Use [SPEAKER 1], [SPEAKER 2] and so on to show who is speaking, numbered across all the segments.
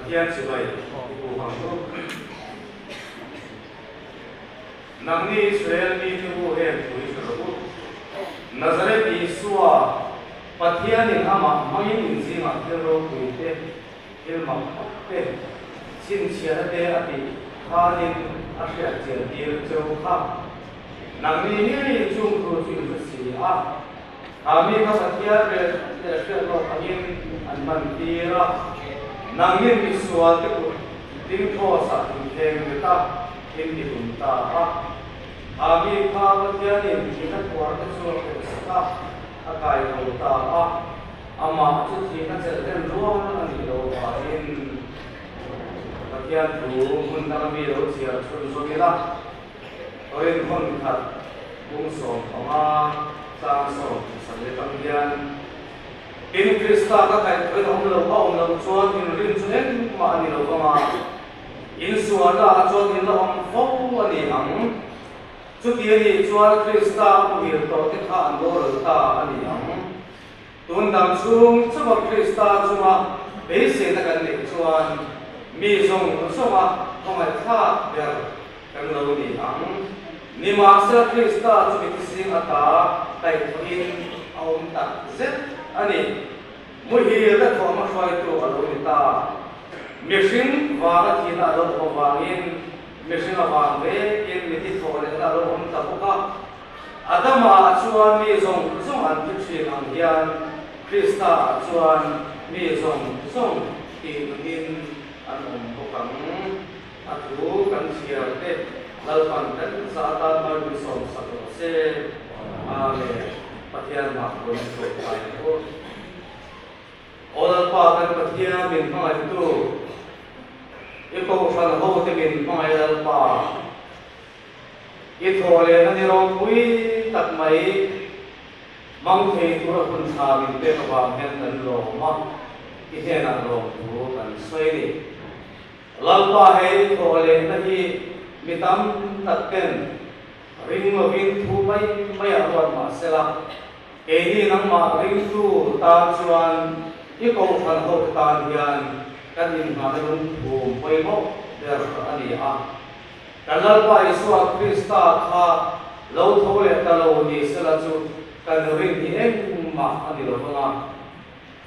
[SPEAKER 1] Pathian chibai i pu ang u. Nangni Israel mite u heng thu hi hre rawh u. Nazareth Isua, Pathianin amah hmangin in zingah thil ropui te, thil mak tak te, chhinchhiahna te a tih khanin a hriat chian tir cheu kha. Nangni ngeiin chung thu chu in hre si a. Kha mi kha Pathian rel leh hriat lawk angin an man tir a. Nangnin misual te kut dingthawsah in thleng vet a, in ti hlum ta a. Kha mi kha Pathianin thihna thuar te chu a phelhsak a, a kai tho ta a. Amah chu thihna chelh hlen rual a nih loh vangin Pathian thu hmun danga mi lo chhiar chhunzawm ila. Rin hawn khat bung 15 chang 17 ang hian, In Krista ka kaihthawin a awm lo, a awm loh chuan in rin chu engmah a ni lo vang a, in sualna ah chuan in la awm fo a ni ang. Chuti a nih chuan Krista a muhil tawh te kha an boral ta a ni ang. Tun dam chhung chauha Krista chunga beiseina kan neih chuan mi zawng zawnga khawngaihthlak ber kan lo ni ang. Nimahsela Krista chu mi thising ata kaihthawhin a awm tak zet a ni. Muhil te thawhna hruaitu a lo ni ta. Mihring vanga thihna a lo awm avangin mihring avang vekin mithi thawh lehna a lo awm ta bawk a. Adama-ah chuan mi zawng zawng an thi thin ang hian Krista-ah chuan mi zawng zawng tih nungin an awm bawk ang. A thu kan chhiar te Lalpan kan za atan mal min sawm sak rawh se. Amen. Pathian mah pawn thu kai ang u. Aw Lalpa kan Pathian min hmangaihtu, i kohhran hote min hmangaih Lalpa. I thaw leh na ni ropui tak mai mang thei tura hun tha min pek avang hian kan lawm a, i hnenah lawmthu kan sawi a ni. Lalpa he i thaw leh na hi mi tam tak ten ring lovin thu mai mai ah ruat mah sela, keini nangmah ringtu tan chuan i kohhran hote tan hian kan inngahna lungphum pawimawh ber a ni a. Kan Lalpa Isua Krista kha lo tho leh ta lo ni sela chu kan rin hi engmah a ni lo vang a,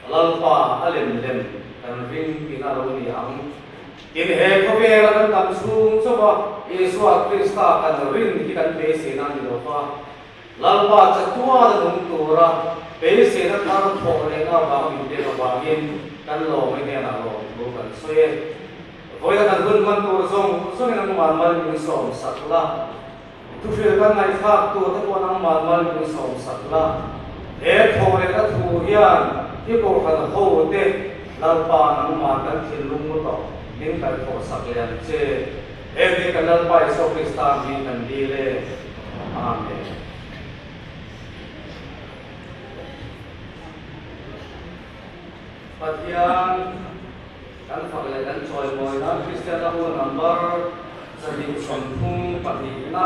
[SPEAKER 1] Lalpa a lem lem kan ring tihna a lo ni ang. Tin, he khawvela kan dam chhung chauha Isua Krista kan rin hi kan beiseina a ni lo va, Lalpa chatuana nung tura beiseina thar thawh lehna avanga min pek avangin kan lawm hnenah lawmthu kan sawi e. Vawiin kan hun hman tur zawng zawngin angmal mal min sawm sak la, thuhril kan ngaihthlak tur te pawh angmal mal min sawm sak la. He thawh leh na thu hian i kohhran ho te Lalpa nangmah kan thinlung mu tawh min kaihthawh sak leh ang che. Heng hi kan Lalpa Isua Krista hming kan dil e. Amen. Pathian. Kan fak leh kan chawimawina Kristian a bu number 132 na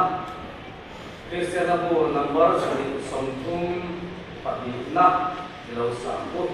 [SPEAKER 1] Kristian a bu number 132 na i lo sa ang u.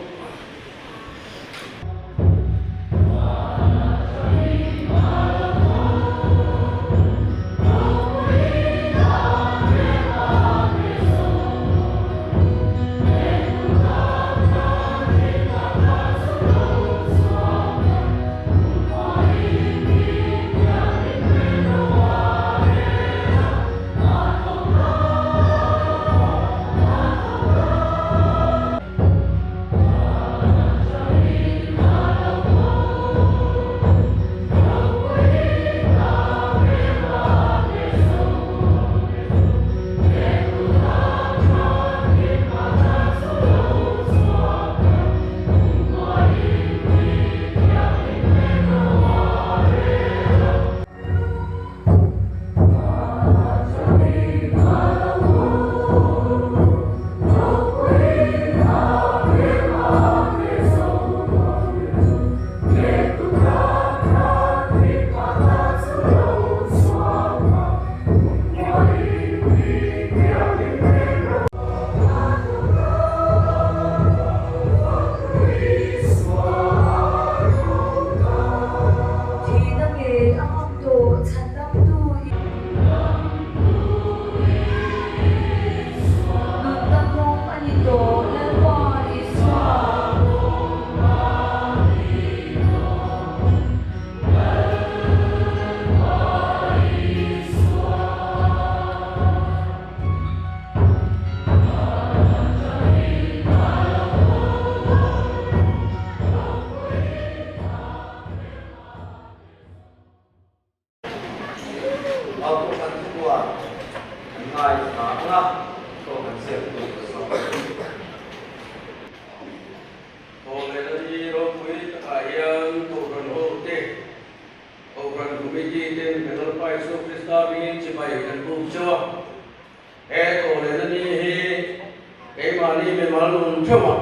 [SPEAKER 2] Keimahni mimal nun theuhah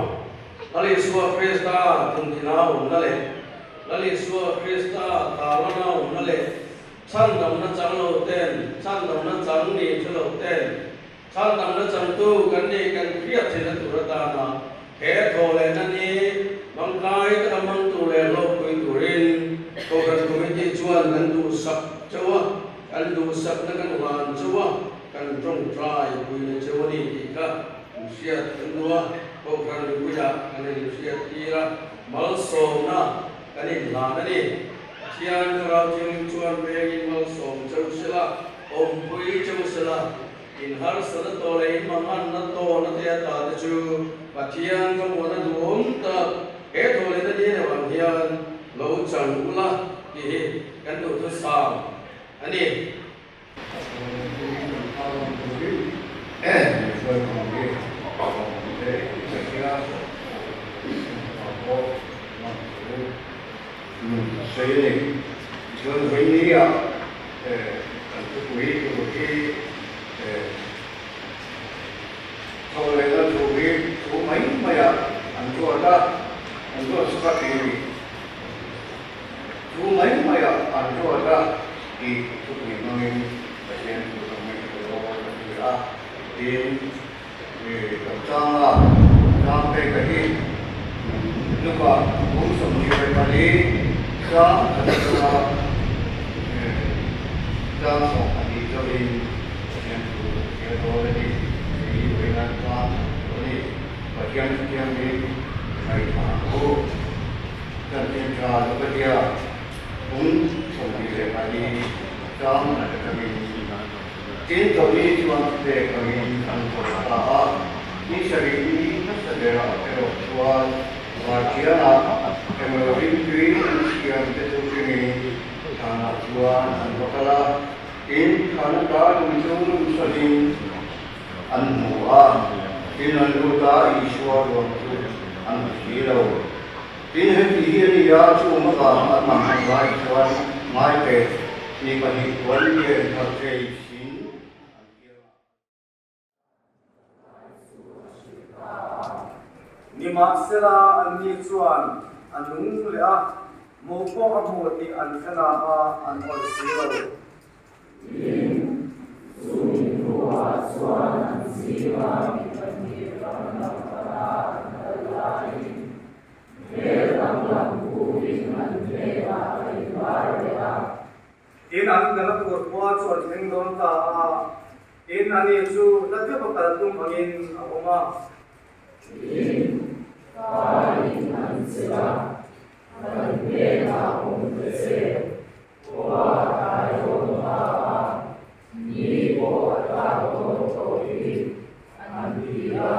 [SPEAKER 2] Lal Isua Krista thinthina awmna leh Lal Isua Krista tarlana awmna leh chhandamna chang lo ten, chhandamna chang ni hre lo ten, chhandamna changtu kan nih kan hriat theihna tur atana he thawhlehna ni hmangkai taka hmang tur leh hlawkpui turin Kohhran Committee chuan kan duhsak chauh a, kan duhsakna kan hlan chauh a, kan tawngtai puina chauh a ni tih kha an hriat kan duh a, Kohhran mipuiah kan inhriat tir a, malsawmna kan inhlan a ni. Pathian Thlarau Thianghlim chuan vengin malsawm chauh sela, awmpui chauh sela, in harsatna tawh leh in manganna tawhna te ata te chu Pathian thlamuanna duhawm tak he thawhlehna ni deuh ang hian lo chang ula tih hi kan duhthusam a ni.
[SPEAKER 3] Thu mai maiah an ruat a tih thupui hmangin Pathian thu ka ngaihtuah dawn a ti a. Tin, ka changa chang pek a hi Luka kum 24 chang khat atanga chang 12 chauhin Pathian thu ka chhiar dawn a ni. Hei hi vawiin chang khat a ni. Pathian Thianghlim ngaihthla ang u. Chanchin tha Lukatia kum 24 chang a atangin tin Tony chuan pek angin an thawk ta a, ni sarih ni hmasa berah erawh chuan Vartianah englo rimtui an siam te chu kengin thlanah chuan an va kal a, tin thlan ata lung chu lusawlin an hmu a, tin an lut a, Isua ruang chu an hmu si lo. Tin, heti hi a ni a, chung avanga an mang han lai chuan ngai teh mi pahnih puan lian thar thei sin an kiangah.
[SPEAKER 1] Nimahsela, anni chuan a nung leh a, hmuh pawh a hmu tih an hre na a, an awih si lo.
[SPEAKER 4] Tin, chumi hnuah chuan an zinga mi pahnih ram lam pana an kal laiin hmel danglam burin an hnenah a inlar leh a.
[SPEAKER 1] Tin, an kalna tur khua chu an thleng dawn ta a, tin, ani chu hla deuha kal tum angin a awm a.
[SPEAKER 4] Tin, kaiin an chelh a, Kan hnenah awm ta che. Khua a tlai dawn ta a, ni pawh a tlak dawn tawh hi an ti a.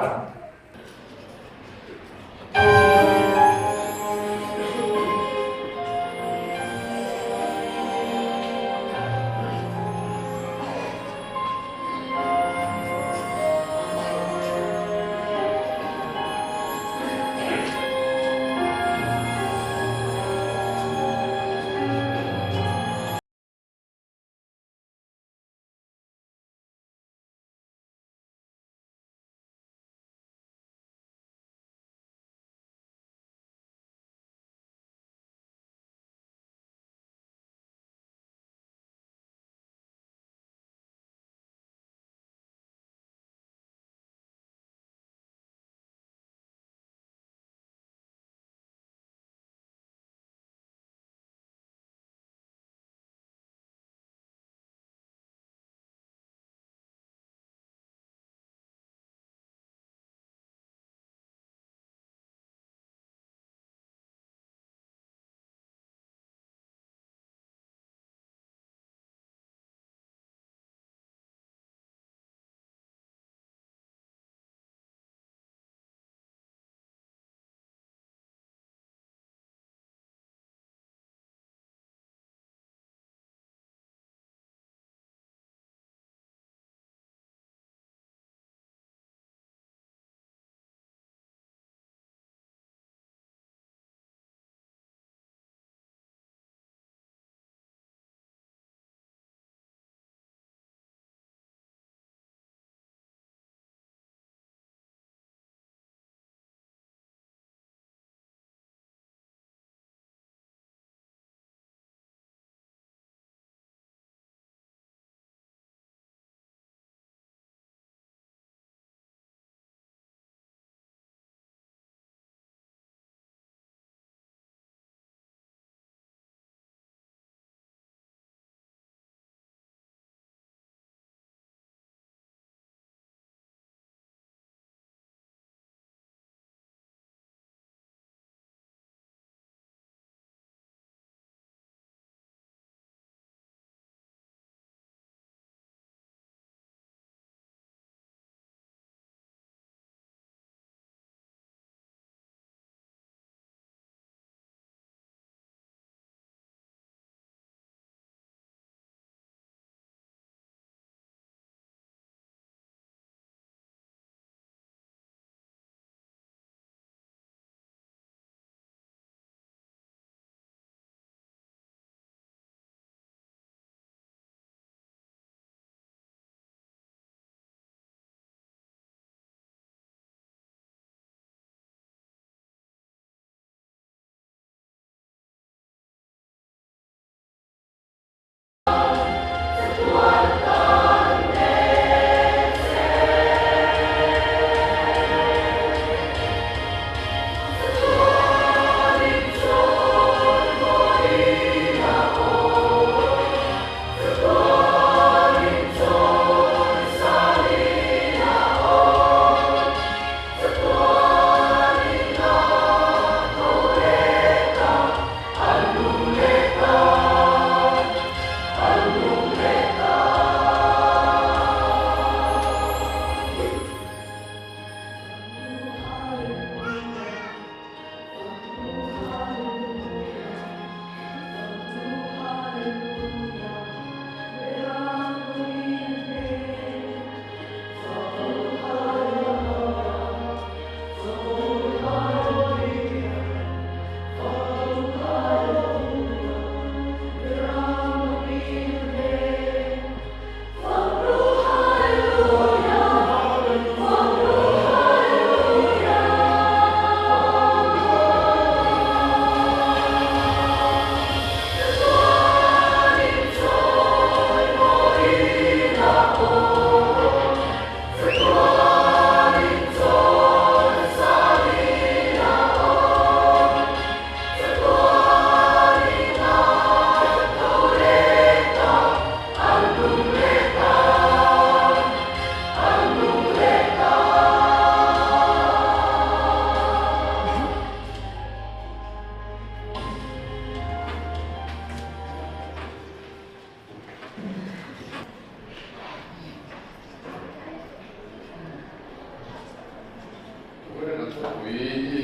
[SPEAKER 5] thupui hi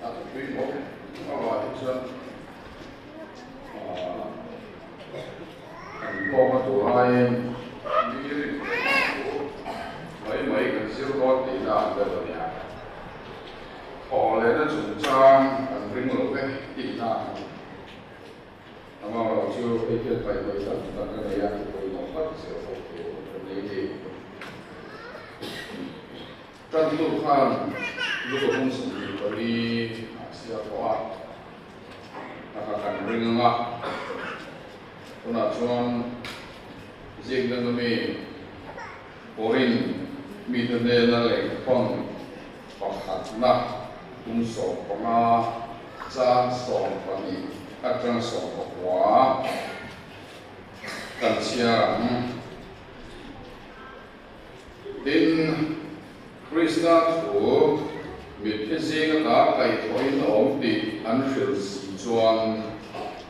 [SPEAKER 5] a thupui ngawt avang hi chuan kan hlawm a tur aiin mi rin thu mai mai kan zir dawn tihna ang deuh a nia. Thawh lehna chungchang kan ring lo vek tihna ang a ni. Amaherawhchu hei hian kaihhnawih tak tak a nei a, pawimawh tak zir ho tur kan nei ni. Tantu khan Luka hung 24 ah chhiar tawh a, taka kan ring ang a, tunah chuan ziak dang ami Korin mite hnena lehkhawn pakhatna kum 15 chang 12 atang 19 kan chhiar ang. Tin, Krista thu mitthi zing ata kaihthawhin a awm tih an hrilh si chuan,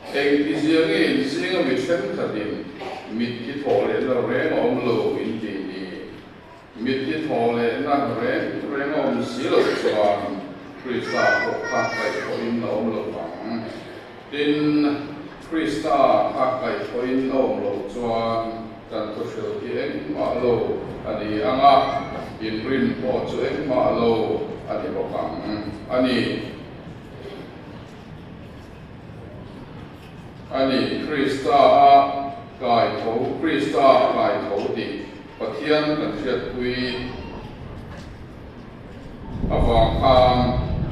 [SPEAKER 5] engti zia nge in zinga mi thenkhatin mitthi thawh lehna reng a awm lo in tih ni? Mitthi thawh lehna reng reng a awm si loh chuan Krista pawh kha kaihthawhin a awm lo vang. Tin, Krista kha kaihthawhin a awm loh chuan kan thuhrilh hi engmah lo a ni ang a, inrin pawh chu engmah lo a ni bawk ang a ni. A ni, Krista a kaitho, Krista a kaitho tih Pathian kan hriatpui avang khan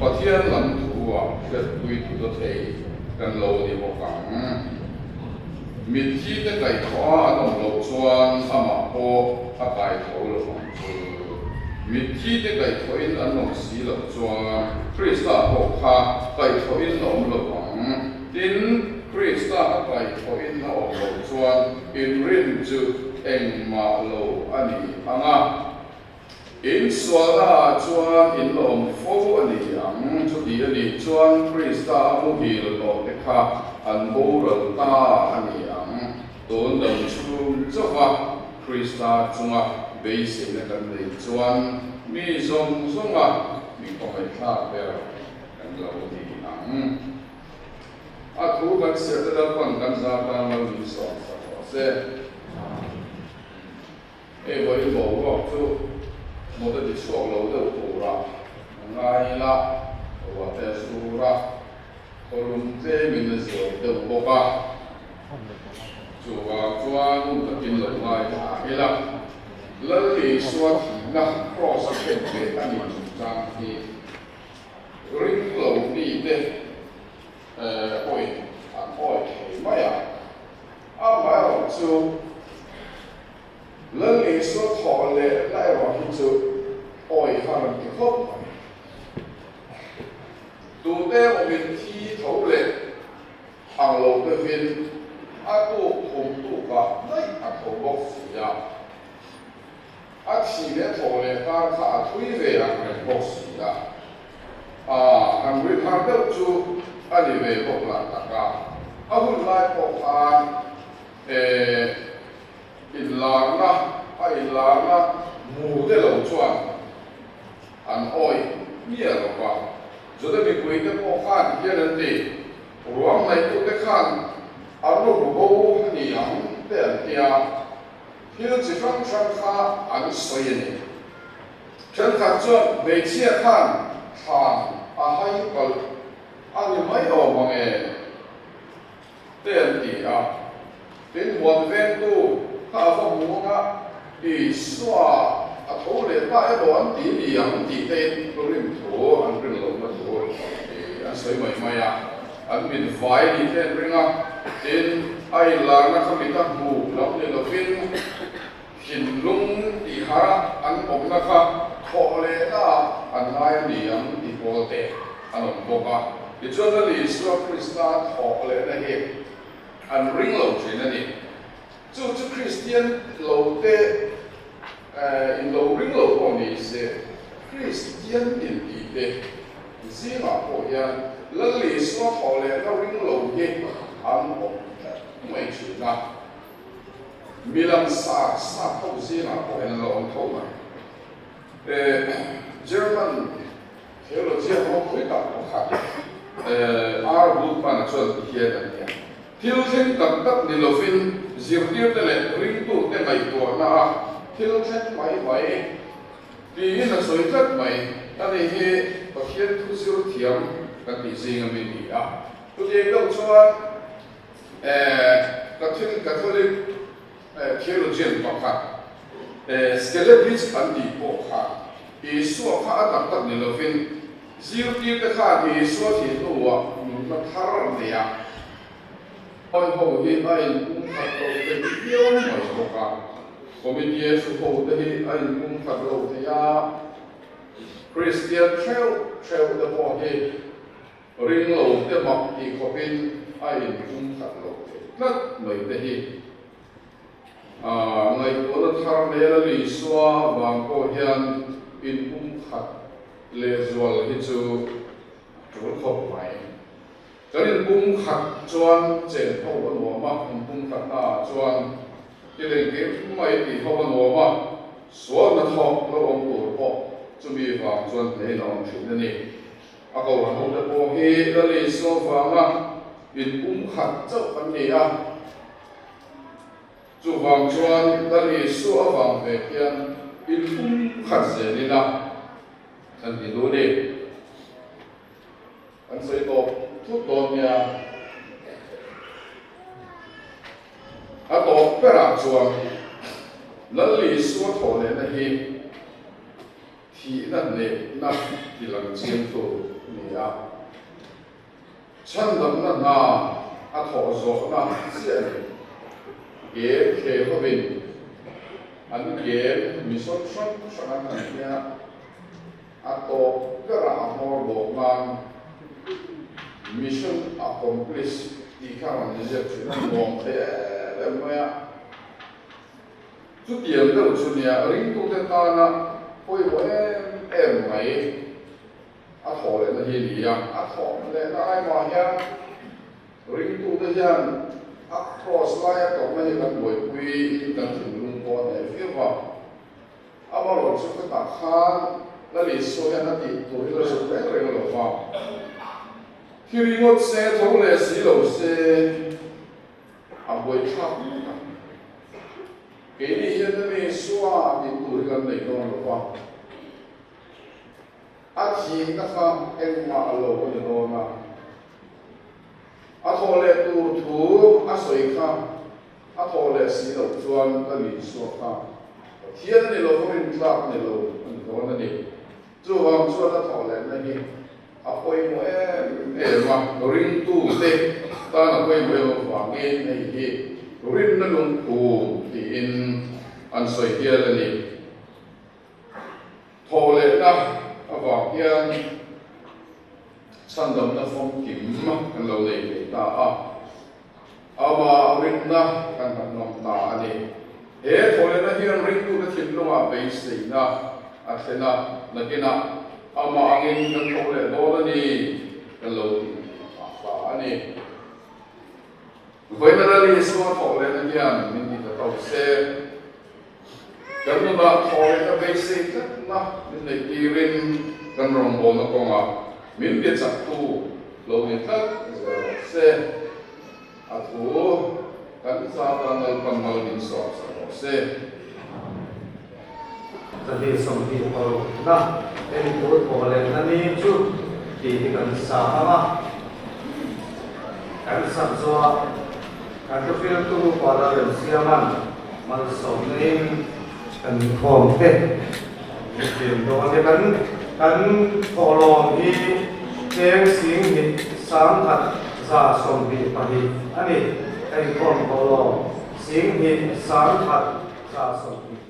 [SPEAKER 5] Pathian lam thu-ah hriatpui tu ta thei kan lo ni bawk ang. Mitthi te kaihthawh a an awm loh chuan amah pawh a kaitho lo ang chu. Mitthi te kaihthawhin an awm si loh chuan Krista pawh kha kaihthawhin a awm lo ang. Tin, Krista a kaihthawhin a awm loh chuan inrin chu engmah lo a ni ang a. In sualnaah chuan in la awm fo a ni ang. Chuti a nih chuan Krista a muhil tawh te kha an boral ta a ni ang. Tun dam chhung chauha Krista chunga beiseina kan neih chuan mi zawng zawnga mi khawngaihthlak ber kan lo ni ang. A thu kan siahte Lalpan kan zar tan lo min sawm sak rawh se. Hei vawiin boruak chu mut a ti chhuak lo deuh turah a ngai ila, ruah te a sur a, khawlum tlemin a zual deuh bawk a, chuvang chuan hun takin lo ngaithla ila, Lal Isua thihna kraws a khen ve a nih chungchang hi ring lo mite pawhin an awi thei mai a, amaherawhchu Lal Isua thawh leh na erawh hi chu awi kha rawn ti khawp mai. Tute emaw min thi tho leh ang lo deuhin a tuk thum tukah daih a tho bawk si a. A thi leh thawh leh kar kha a thui ve ang reng bawk si a. A han ri thar deuh chu a ni ve bawk lah tak a. A hun lai pawh khan eh inlarna a inlarna mu te lo chuan an awih miah lo va. Juda mipui te pawh khan hian an ti, ruang neihtute khan an ru bo a ni ang te an tia, thil chi hrang hrang kha an sawi a ni. Thenkhat chuan hmeichhia khan thlan a hai palh a ni mai awm ang e te an ti a. Tin, huan vengtu kha a va hmu ang a, Isua a tho leh ta emaw an ti ni ang tih te rin thu an rin lohna tur an sawi mai mai a. An mit vai ni te an ring a, tin, a inlarna kha mit a hmu lam ni lovin, Thinlung tih har an awmna kha thawh lehna ah an ngai a ni ang ti pawl te an awm bawk a. Tichuan Lal Isua Krista thawh lehna hi an ring lo thin a ni. Chu chu Kristian lo te in lo ring lo pawh ni se, Kristian intih te zingah pawh hian Lal Isua thawh lehna ring lo hi an awm tlat mai thin a. Mi lam sa sa tho zingah pawh hian an lo awm tho mai. German theologian ropui tak pakhat R. Bultmann-a chuan ti hian a ni a, Thil thleng tak tak ni lovin zirtirte leh ringtute ngaihtuahna a thil thleng mai mai tiin a sawi tlat mai. Ani hi Pathian thu zir thiam kan tih zing ami ni a. Chutiang deuh chuan Catholic theologian pakhat Skelepich an tih pawh kha Isua kha a tak tak ni lovin zirtirte khan Isua thih hnuah nunna thar an nei a. Hoi ho hi a inpumkhat lo thei viau mai bawk a, committee a thu ho te hi a inpumkhat lo thei a, Kristian theuh theuh te pawh hi Ring lo te mak tih khawpin a inpumkhat lo thei tlat mai te hi a ngaihtuahna thar hmel a Isua vang pawh hian inpumkhat lehzual hi chu a tul khawp mai. Kan inpumkhat chuan chen ho a nuam a, inpumkhatna ah chuan thil engkim mai tih ho a nuam a, sual hnathawk lo awm tur pawh chumi vang chuan hnehin a awm thin a ni. A kohhran hote pawh hi Lal Isua vanga inpumkhat chauh kan ni a, chuvang chuan Lal Isua avang ve hian inpumkhat zelin a kan ti duh ni. Kan sawi tawp thut dawn nia. A tawp berah chuan Lal Isua thawhlehna hi Thihna hnehna ti lang chiang tur a ni a, chhandamna hna a thawh zawhna chiah a ni. Game khel hovin an game mission hrang hrang an han hria a, tawp berah a hmawr bawk nan mission accomplished tih kha rawn inziak thin a, nuam thei em em mai a. Chutiang deuh chu nia ringtute tana pawimawh em em mai a thawh lehna hi a ni a. A thawh lehna aimah hian ringtute hian a cross laia tawrhna hi kan buaipui in kan thinlung pawh a hneh viau va. Amarawh chu khatah khan Lal Isua hian a tih tur hi la zuk reng reng lo va. Thi ringawt se, tho leh si lo se. A buaithlak ngawt ang. Keini hian na mi sua tih tur hi kan nei dawn lo va, a thihna kha engmah a lo a ni dawn a, a thawh leh tur thu a sawi kha a thawh leh si loh chuan ka ni sua kha Pathian a ni lo va, rintlak a ni lo a ni dawn a ni. Chuvang chuan a thawh lehna hi a pawimawh em em a, ringtute tan a pawimawh em avangin hei hi rinna lungphum tiin an sawi hial a ni. Thawh lehna avang hian chhandamna famkim kan lo nei thei ta a, amah rinna kan han ngam ta a ni. He thawh lehna hian ringtute thinlungah beiseina a thlen a, nakinah amah angin kan tho leh dawn a ni kan lo tih phah ta a ni. Vawiina Lal Isua thawh lehna hian min ti ta tawk se, kan nunah thawh lehna beisei tlatna min neih tirin kan rawngbawlna kawngah min ti chaktu lo ni tlat zel rawh se. A thu kan zata Lalpan mal min sawm sak rawh se.
[SPEAKER 1] 226 na entu thawh lehna ni chu tih hi kan sa ang a, kan sak zawhah kan thuhriltu Pala Remsiama'n malsawmna in kan khawm te min ṭin dawn a ni. Kan kan thawhlawm hi cheng 10 122 a ni. Ka inkhawm thawhlawm 10 122.